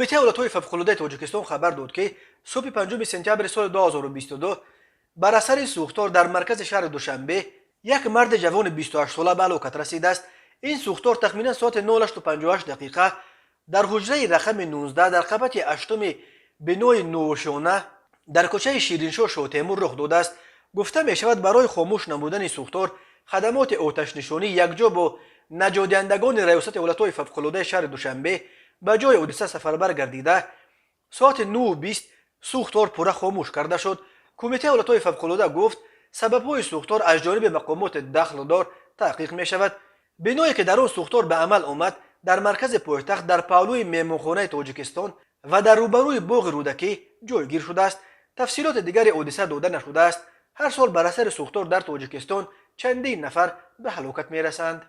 Кумитаи ҳолатҳои фавқулодаи Тоҷикистон хабар дод, ки субҳи 5 сентябри соли 2022 бар асари сӯхтор дар маркази шаҳри Душанбе як марди ҷавони 28сола ба ҳалокат расидааст. Ин сӯхтор тахминан соати 08:58 дақиқа дар ҳуҷраи рақами 19 дар қабати ҳаштуми бинои Новошона дар кӯчаи Шириншоҳ Шоҳтемур рух додааст. Гуфта мешавад, барои хомӯш намудани сӯхтор хадамоти оташнишонӣ якҷо бо наҷотдиҳандагони Раёсати ҳолатҳои фавқулодаи шаҳри Душанбе ба ҷои ҳодиса сафарбар гардида, соати 9:20 сӯхтор пурра хомӯш карда шуд. Кумитаи ҳолатҳои фавқулода гуфт, сабабҳои сӯхтор аз ҷониби мақомоти дахлдор таҳқиқ мешавад. Биное, ки дар он сӯхтор ба амал омад, дар маркази пойтахт, дар паҳлӯи меҳмонхонаи Тоҷикистон ва дар рӯбарӯи боғи Рӯдакӣ ҷойгир шудааст. Тафсилоти дигари ҳодиса дода нашудааст. Ҳар сол бар асари сӯхтор дар Тоҷикистон чандин нафар ба ҳалокат мерасанд.